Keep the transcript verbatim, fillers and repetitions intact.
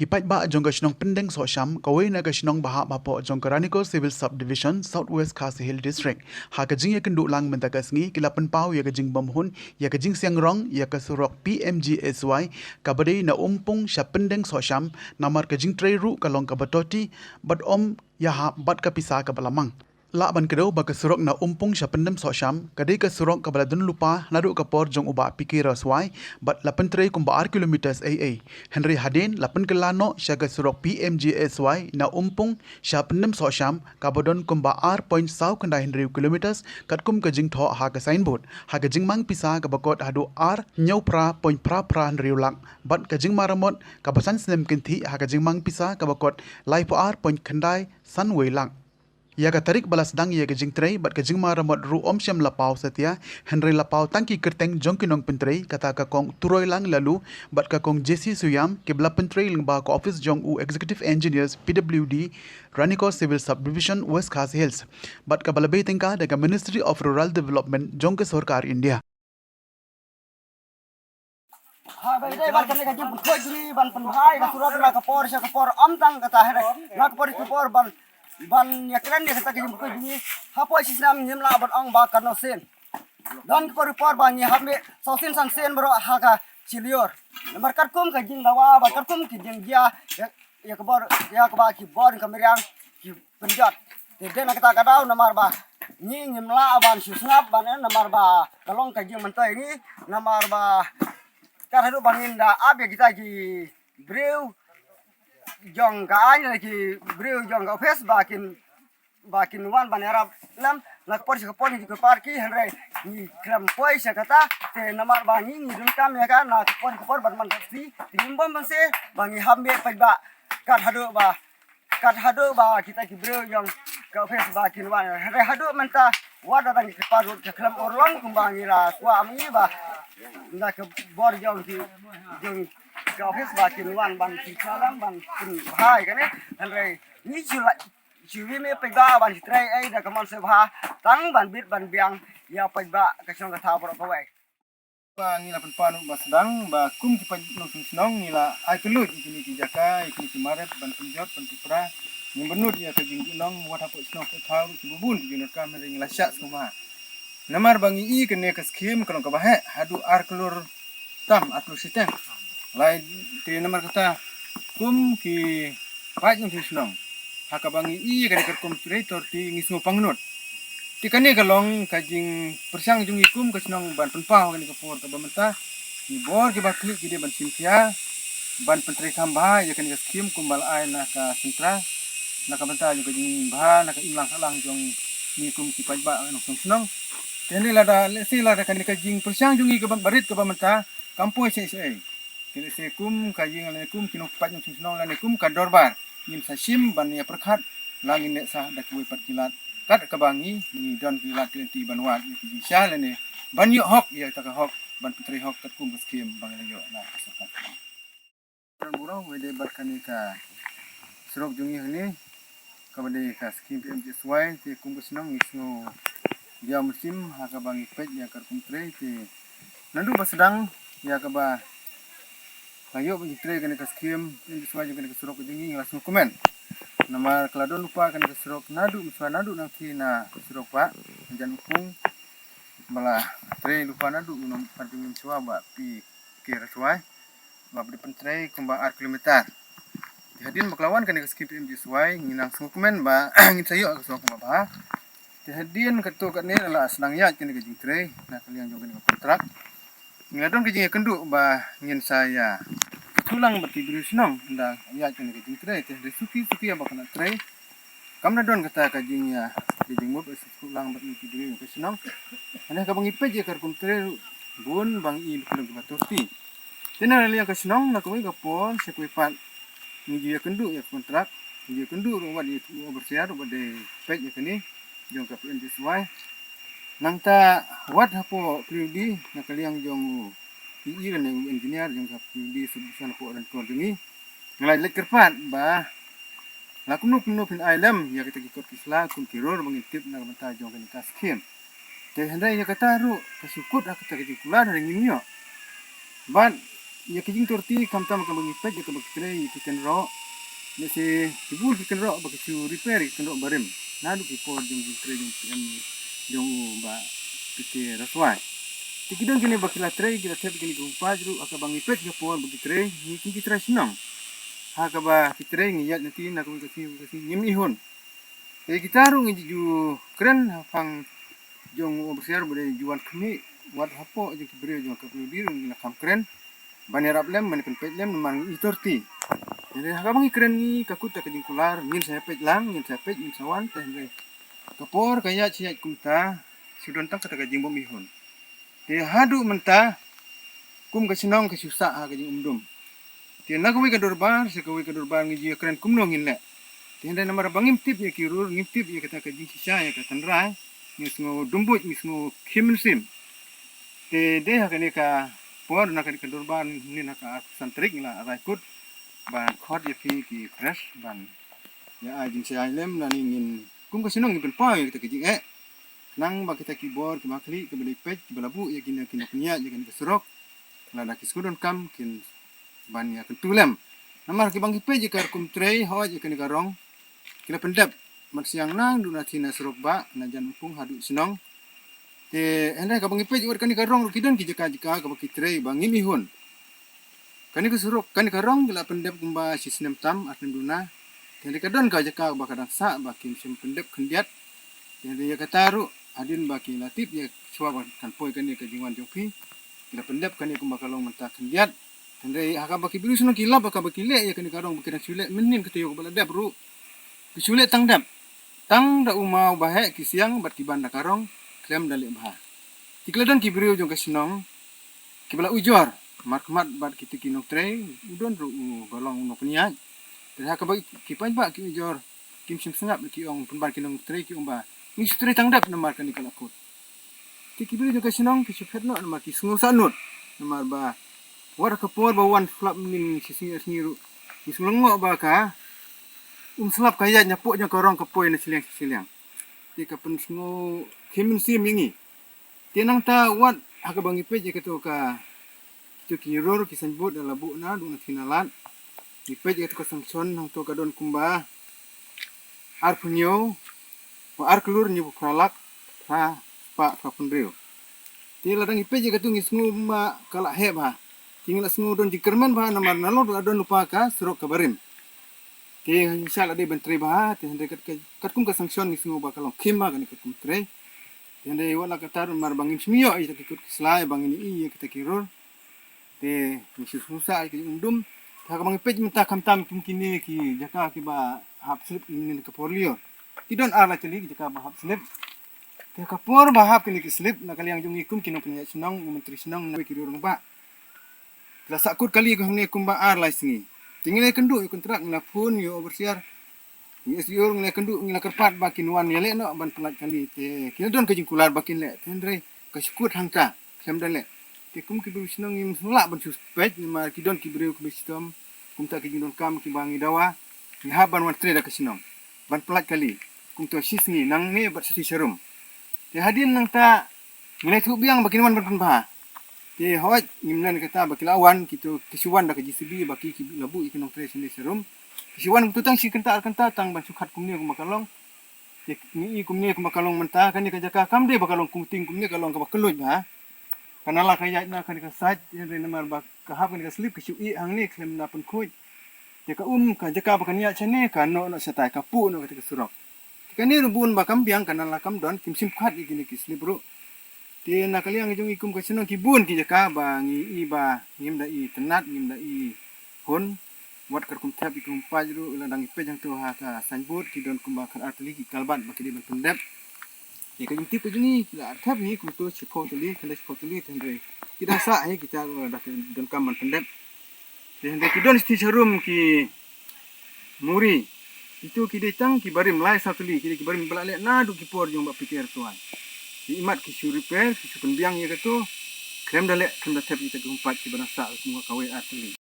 Ki paidbah jong ka shnong Pyndeng Sohsham, kawei na ka shnong ba hap hapoh jong ka Ranikor Civil Subdivision, South West Khasi Hills District, ha ka jingïakynduh lang mynta ka sngi, ki la pynpaw ïa ka jingbymhun ïa ka jingsiang rong ïa ka surok P M G S Y kaba dei na Umpung sha Pyndeng Sohsham, namar ka jingtrei ruh ka long kaba toti bad ym ïahap bad ka pisa kaba la mang. Lah ban kdew ba ka surok na Umpung sha Pyndeng Sohsham ka dei ka surok kaba la don lypa naduh ka por jong u Bah P K Roswai bad la pyntrei kumba ar kilometer eiei. Hynrei hadien la pynkylla noh sha ka surok P M G S Y na Umpung sha Pyndeng Sohsham kaba don kumba ar point saw khyndai hynriew kilometer, katkum ka jingthoh ha ka signboard, ha ka jingmang pisa kaba kot haduh ar hynñiew phra point phra phra hynriew lak bad ka jingmaramot kaba san snem kynthih ha ka jingmang pisa kaba kot laiphew ar point khyndai san wei lak. Ïa ka tarik ba la sdang ïa ka jingtrei bad ka jingmaramot ruh ym shym la paw satia, hynrei la paw tang ki kyrteng jong ki nongpyntrei, kata ka Kong Turoilang Laloo bad ka Kong Jessie Suiam, kiba la pyntrei lyngba ka ophis jong u Executive Engineers P W D, Ranikor Civil Subdivision, West Khasi Hills, bad kaba la bei tyngka da ka Ministry of Rural Development jong ka Sorkar India. Ha, ba ïadei bad kane ka jingpynkhoi jong ngi ban pynbha ïa ka surok na ka por sha ka por, ym tang kata, hynrei na ka por sha ka por ban, ban ïakren ïa kata ka jingpynkhoi jong ngi. Hapoh shi snem ngim lah ban ong ba kano sien. Don ka por, por ba ngi hap mih saw sien san sien baroh ha ka shiliur. Namar katkum ka jingdawa bad katkum ka jingjia ïa, ïa ka bor, ïa kaba ki bor ka mariang ki pynjot. Te dei na kata ka daw namar ba ngi ngim lah ban shu sngap ban, eh, namar ba ka long ka jingmyntoi ngi, namar ba kat haduh ba ngin da ap ïa kita ki briew jong ka aiñ, ki briew jong ka ophis ba kin, ba kin wan ban ïarap lem, na ka por sha ka por ngi ju kyrpad ki, hynrei ngi khlem poi sha kata. Te namar ba ngi, ngi donkam ïa ka na ka por sha ka por ban man ka sli, te ngim bym banse ba ngi hap mih paidbah kat haduh ba kat haduh ba kita ki briew jong ka ophis ba kin wan. Hynrei haduh mynta wat la dang ki kyrpad ruh ka khlem urlong kumba ngi la kwah ma ngi ba na ka bor jong ki, jong ka ophis ba kin wan ban pynsalam ban pynbha ïa kane. Hynrei ngi shu la, shu wi me pynbha ban shu trei ei da ka mon sngewbha tang ban bit ban biang ïa paidbah ka shnong ka thaw baroh kawei. Ba ngi la pynpaw ba sdang ba kum ki paid nongshong shnong ngi la ai kylluid ïa kine ki jaka, ïa kine ki maret ban pynjot ban pynpra. Ngim bynnud ïa ka jingduhnong, wat hapoh shnong hapoh thaw ruh ki bun bun ki jingdonkam, hynrei ngi la shah sngewbha. Namar ba ngi i kane ka skhim ka long kaba heh haduh ar klur tam, ar klur shiteng. Lai te namar kata kum ki paid nongshong shnong, ha kaba ngi i ïa kane ka rukom trei torti ngi sngew pangnud. Te kane ka long ka jingpyrshang jong ngi kum ka shnong ban pynpaw ha kane ka por kaba mynta. Ki bor kiba khlieh ki dei ban shim khia ban pyntrei kham bha ïa kane ka skhim kumba la ai na ka central, na ka bynta jong ka jingbha na ka imlang sahlang jong ngi kum ki paidbah nongshong shnong. Te hynrei lada, lehse lada kane ka jingpyrshang jong ngi kaba barit kaba mynta kam poi shaei shaei. Te lehse kum ka ïing lane kum ki nongpaid nongshong shnong lane kum ka dorbar ngin sa shim ban ïa pyrkhat, la ngin leh sah da kiwei pat ki lad. Kat kaba ngi, ngi don ki lad ki lynti ban wad ïa ki jingshisha lane ban ïoh hok ïa kata ka hok ban pyntrei hok katkum ka skhim ba ngi la ïoh na ka sorkar. Don burom, wei dei bad kane ka surok jong ngi hangne, kaba dei ka skhim P M G S Y, te kum ka shnong ngi sngew ïa mynsiem ha kaba ngi peit ïa ka rukom trei, te naduh ba sdang ïa kaba la ïoh ban trei kane ka skhim P M G S Y jong kane ka surok jong ngi, ngi la sngewkmen. Namar ka la don lypa kane ka surok naduh mynshuwa, naduh nangthie na surok ba jan Umpung, ba la trei lypa naduh u nongpynïaid jong ngi mynshuwa ba P K Roswai, ba pyntrei kumba ar kilometer. Te hadien ba ka la wan kane ka skhim P M G S Y, ngi nang sngewkmen ba ngin sa ïoh ka surok kumba bha. Te hadien katto katne la sdang ïaid kane ka jingtrei na ka liang jong kane ka kontrak. Ngi la don ka jingïakynduh ba ngin sa ïa shu lang bad ki briew shnong ynda ïaid kane ka jingtrei. Te hadien suki suki ba ka la trei, kam da don kata ka jingïa, ka jingmut ba shu lang bad ki briew ka shnong. Hynrei kaba ngi peit ïa ka rukom trei ruh bun ba ngi i ba ka long kaba torti. Te na liang ka shnong, na kawei ka por sha kawei pat ngi ju ïakynduh ïa ka kontrak, ngi ju ïakynduh ruh wat ïa u overseer ruh ba dei peit ïa kane jong ka P M G S Y. Nangta wat hapoh P W D na ka liang jong u E E lane u engineer jong ka P W D subdivision hapoh Ranikor jong ngi, ngi la leit kyrpad ba la kumno kumno phin ai lem ïa kita ki kot ki sla kum ki ror ba ngin tip na ka bynta jong kane ka skhim. Te hynrei ïa kata ruh ka shu kut ha kata ka jingkular hynrei ngim ïoh. Bad Ïa ki jingtorti khamtam ka ba ngi peit ïa ka ba ki trei ïa ki kynroh. Lehse ki bun ki kynroh ba ki shu repair ïa ki kynroh barim. Naduh ki por jong jingtrei jong P M jong u Bah P K Raswai. Te ki don kine ba ki la trei, ki la thep kine ki humpaj ruh, ha ka ba ngi peit ka por ba ki trei, ngi ki trei shnong. Ha ka ba ki trei ngi ïaid na ti na ka ka ngim ihun. Te kita ruh ngi ju kren ha phang jong u Obrsiar ba dei ju wan khmih, wat hapoh jong ki briew jong ka briew ruh ngi la kham kren. Ban ïarap lem, ban pynpeit lem, namar ngi i torti. Hynrei ha ka ba ngi kren ngi ka kut ta ka jingkular, ngin sa peit lang, ngin sa peit, ngin sa wan, te hynrei ka por ka ïaid sa ïaid kumta, shu don tang kata ka jingbym ihun. Te haduh mynta, kum ka shnong ka shu sah ha ka jingumdum. Te na kawei ka dorbar, sa kawei ka dorbar ngi ju ïa kren kumno ngin leh. Te hynrei namar ba ngim tip ïa ki rur, ngim tip ïa kata ka jingshisha ïa ka tynrai, ngi sngew dum buit, ngi sngew khim mynsiem. Te dei ha kane ka por na kane ka dorbar ne na ka arphew san tarik ngi la rai kut ban khot ïa phi ki press ban ïa ai jingshai lem, lane ngin kum ka shnong ngin pynpaw ïa kita ki jingeh. Khnang ba kita ki bor ki ba khlieh ki ba dei peit ki ba la buh ïa kine ki nongpynïaid ïa kane ka surok, lada ki sngewdonkam kin ban ïa kyntu lem. Namar ki ba ngi peit ïa ka rukom trei hooid ïa kane ka rong ki la pyndep. Mat siang nang duh na thina surok ba na jan pung haduh shnong. Te hynrei ka ba ngi peit wat kane ka rong ruh ki don ki jaka jaka ka ba ki trei ba ngim ihun. Kane ka surok, kane ka rong ki la pyndep kumba shi snem tam, ar snem duna. Te hynrei ka don ka jaka ba ka dang sah ba kim shym pyndep khyndiat. Te hynrei ïa kata ruh hadien ba ki la tip ïa shuwa ba kan poi kane ka jingwan jong phi, ki la pyndep kane kumba ka long mynta khyndiat. Te hynrei ha ka ba ki briew shnong ki lap ha ka ba ki leh ïa kane ka rong ba ki dang shu leh mynnin ka taïew ka ba la dep ruh. Ki shu leh tang dep. Tang da u maw ba heh ki siang bad ki ban da ka rong khlem da leh bha. Te ki la don ki briew jong ka shnong ki ba la ujor markhmat bad kito ki nongtrei, u don ruh u ba long u nongpynïaid. Te ha ka ba ki paidbah ki ujor kim shym sngap ki ong pynban ki nongtrei ki ong ba ngi shu trei tang dep namar kane ka la kut. Te ki briew jong ka shnong ki shu phet noh namar ki sngew sahnud. Namar ba wat ka por ba wan slap mynnin shi sngi ar sngi ruh ngi sngew lyngngoh ba ka um slap ka ïaid napoh jong ka rong ka poi na shiliang shiliang. Te ka pynsngew khim mynsiem ïa ngi. Te nangta wat ha ka ba ngi peit ïa kato ka, kito ki rur ki signboard da la buh na duh na thina lad. Ngi peit ïa kato ka sanction hangto ka don kumba arphew hynñiew, ba ar klur hynñiewphew phra lak phra spah phraphew hynriew. Te lada ngi peit ïa kato ngi sngew ba ka la heh bha. Te ngi la sngew don jingkyrmen bha namar nalor la don lypa ka surok ka barim. Te ngi shah la dei ban trei bha, te hynrei kat, kat, katkum ka sanction ngi sngew ba ka long khim bha kane katkum trei. Te hynrei wat la katta namar ba ngim shym ïoh ïa kita ki kut ki sla ba ngin ïoh ïa kita ki rur. Te ngi shu sngewsih ïa ki jingumdum. Te ha ka ba ngi peit mynta khamtam kum kine ki jaka ki ba hap slip kine ka por lyiur. Ki don ar lai tylli ki jaka ba hap slip. Te ka por ba hap kine ki slip na ka liang jong ngi kum ki nongpynïaid shnong, u myntri shnong na ki riew rangbah. Ki la sah kut kali hangne kumba ar lai sngi. Te ngi la kynduh ïa u kontrak, ngi la phone ïa u overseer. Ngi S D O ngi la kynduh, ngi la kyrpad ba kin wan ïaleh noh ban pyllait kali. Te ki la don ka jingkular ba kin leh. Te hynrei ka shu kut hangta khlem da leh. Te kum ki briew shnong ngim lah ban shu peit namar ki don ki briew ki briew shitom. Kumta ki jingdonkam ki ba ngi dawa. Ngi hap ban wan trei da ka shnong ban pyllait kali. Kumta shi sngi nangne bad sa shatei sharum. Te hadien nangta ngi la ïathuh biang ba kin wan ban pynbha. Te hooid ngim len kata ba ki la wan, kito ki shu wan da ka J C B ba ki, ki la buh ïa ki nongtrei shatei sharum. Ki shu wan kumto tang shi kynta ar kynta tang ban shu khat kumne kumba ka long. Te ngi i kumne kumba ka long mynta kane ka jaka kam dei ba ka long kumting kumne ka long kaba kylluid bha. Ka nala ka ïaid na kane ka side, hynrei namar ba ka hap kane ka slip ka shu ïeh hangne khlem da pynkhuid. Te ka um ka jaka ba kan ïaid shane ka noh noh shatai, ka puh noh kata ka surok. Te kane ruh bun ba kam biang, ka nala kam don, kim shym khat ïa kine ki slip ruh. Te na ka liang jong i kum ka shnong ki bun ki jaka ba ngi i ba ngim da itynnad, ngim da ihun. Wat ka rukom thep ïa ki humpaj ruh, lada ngi peit hangto ha ka signboard ki don kumba khatar tylli ki culvert ba ki dei ban pyndep. Te ka jingtip ka jong ngi ki la thep hi kumto shiphew tylli, khyndai shiphew tylli, te hynrei ki da sah hi kita ruh lada ki donkam ban pyndep. Te hynrei ki don shatei sharum ki muri. Kito ki dei tang ki barim lai saw tylli, ki dei ki barim ba la leh naduh ki por jong Bah P K Raswai. Ki imat ki shu repair, ki shu pynbiang ïa kato. Khlem da leh, khlem da thep ïa kita ki humpaj ki ba dang sah kumba kawei ar tylli.